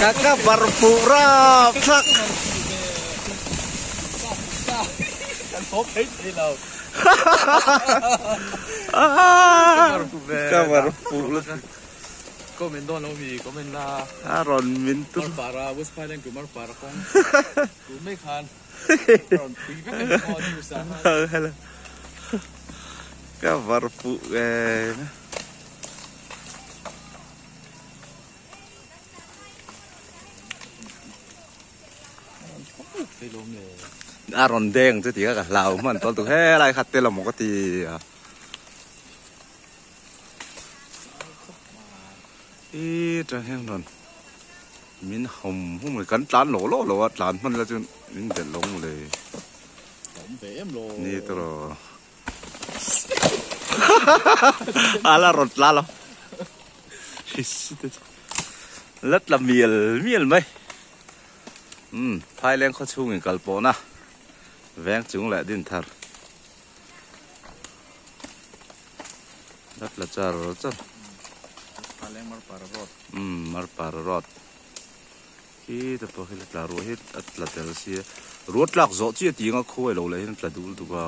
Ka ka bar fuh rap thlak. Ka bar fuh lutuk. Comment dawn lo mi comment la. A rawn min tur. Marpara West Phailand ku Marpara kawng tu mai khan a rawn pui vek a ni maw news ah khan. Ka var fuh em. A rawn deng chu tih kha ka hlau hman tawl tuk helai kha tel amaw ka ti a. I tang hian rawn min hawm hum mai kan tlan lawh lawh lo a tlan hman ila chuan min belh lo maw le ni tawh a la rawn tla lo la tla mial mial mai umm Phaileng khaw chhungin kal pawhna veng chung leh din thar. La tla char char. Umm Marpara road. Khi te pawh khi la tla ruah hi a tla tel sia. Ruah tlak zawh chiah tih anga khuai lo leh hian a tla dul duk a.